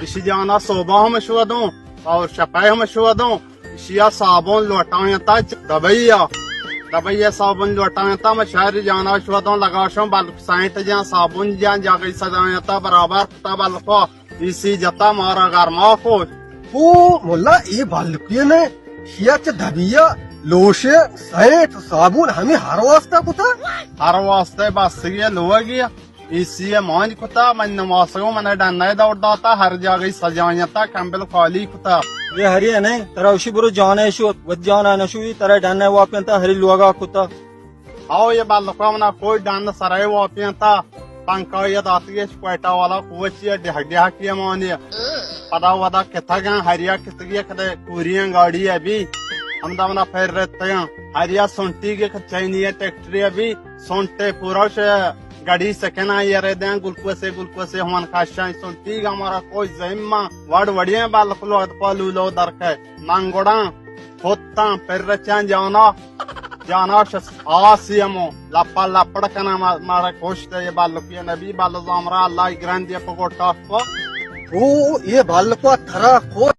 اشی جانا صوبہ ہم شودوں اور شپے ہم شودوں۔ اشیا صابون لوٹائیں تا دبئی ءَ۔ دبئی ءَ صابون لوٹائیں تا، ما شہر جانا شودوں، لگاشوں بلک سینٹ جان، صابون جان، جاگئی سجائیں تا برابر کتا بلکو۔ ایسی جتا مارا گرما کو۔ او ملا، اے بلکیے نے، شیا چہ دبیا لوشے، سینٹ، صابون ہمیں ہر واسطہ کتا؟ ہر واسطہ بس یہ لوگی ایسی مان کتا، من نماسگوں من ڈنہ دور داتا، ہر جاگہ سجائیں تا، کمبل خالی کتا۔ یہ ہری نہیں، ترا اشی برو جانے شو، وت جانا نشوی، ترا ڈنہ واپین تا، ہری لوگا کتا۔ او یہ بلکو منا کوئی ڈن سرائے واپین تا، پنکھا یہ داتگی کوئٹہ والا کوچی ڈیہ ڈیہ کی مانی۔ پدا ودا کتگاں، ہریا کتگی کدے کوریاں گاڑی ابھی۔ ہمدا منا پھر رہتگاں۔ ہریا سنٹی کے چینی ٹریکٹری ابھی، سنٹے پورا شے گاڑی سکنا یہ رہ دیاں، گلکوسے گلکوسے ہون کاشاں سنٹی کا ہمارا کوئی ذمہ وڑ وڑیاں بلکو لوگ پالو لو درکے۔ منگوڑاں، پھتاں، پرچاں جانا، جانا شس آسی ہمو، لپا لپڑ کنا ما-، مارا کشت یہ بلکیے نبی بل زامرا اللہ گرند یہ پگوٹا کو۔ او، یہ بلکو ترا کو